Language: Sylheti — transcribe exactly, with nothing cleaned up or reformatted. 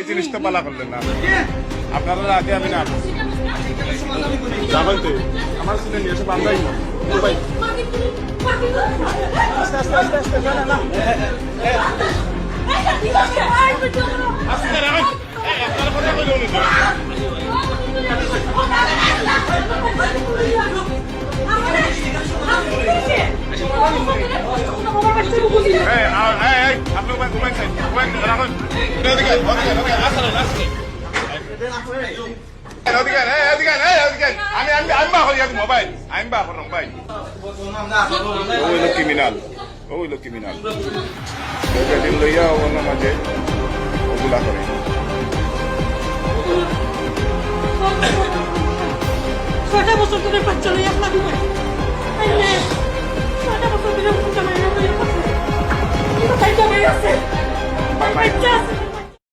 এই জিনিসটা বালা করলেন না। আপনারা রাতে আমি না। যাবেন তো। আমার শুনে নিয়ে এসে বান্ধাই না। ভাই। আস্তে, আস্তে, আস্তে, আস্তে। না, না, না। আস্তে, রাখেন। এই, আপনারা কথা বলে উনি তো। এই, আ, এই, এই, আপনি উবাই, উবাই খান, উবাই খান, রাখুন। ওদিকে, ওদিকে, ওদিকে, আসুন, আসুন। ওদিকে, এই, ওদিকে, এই, ওদিকে। আমি, আমি, আমি বার করিয়া দিমু, ভাই। আমি বার করমু, ভাই। ও হইলো ক্রিমিনাল। ও হইলো ক্রিমিনাল। ও বেটিন লইয়া ও ওনার মাঝে ওগুলা করে। ছয়টা বছর ধরে বাচ্চা লইয়া আপনার ঘুমাই। এই মেয়ে, ছয়টা বছর ধরে বাচ্চা লইয়া ঘুমাই। কিন্তু বাচ্চা লইয়া আছে। বাচ্চা আছে।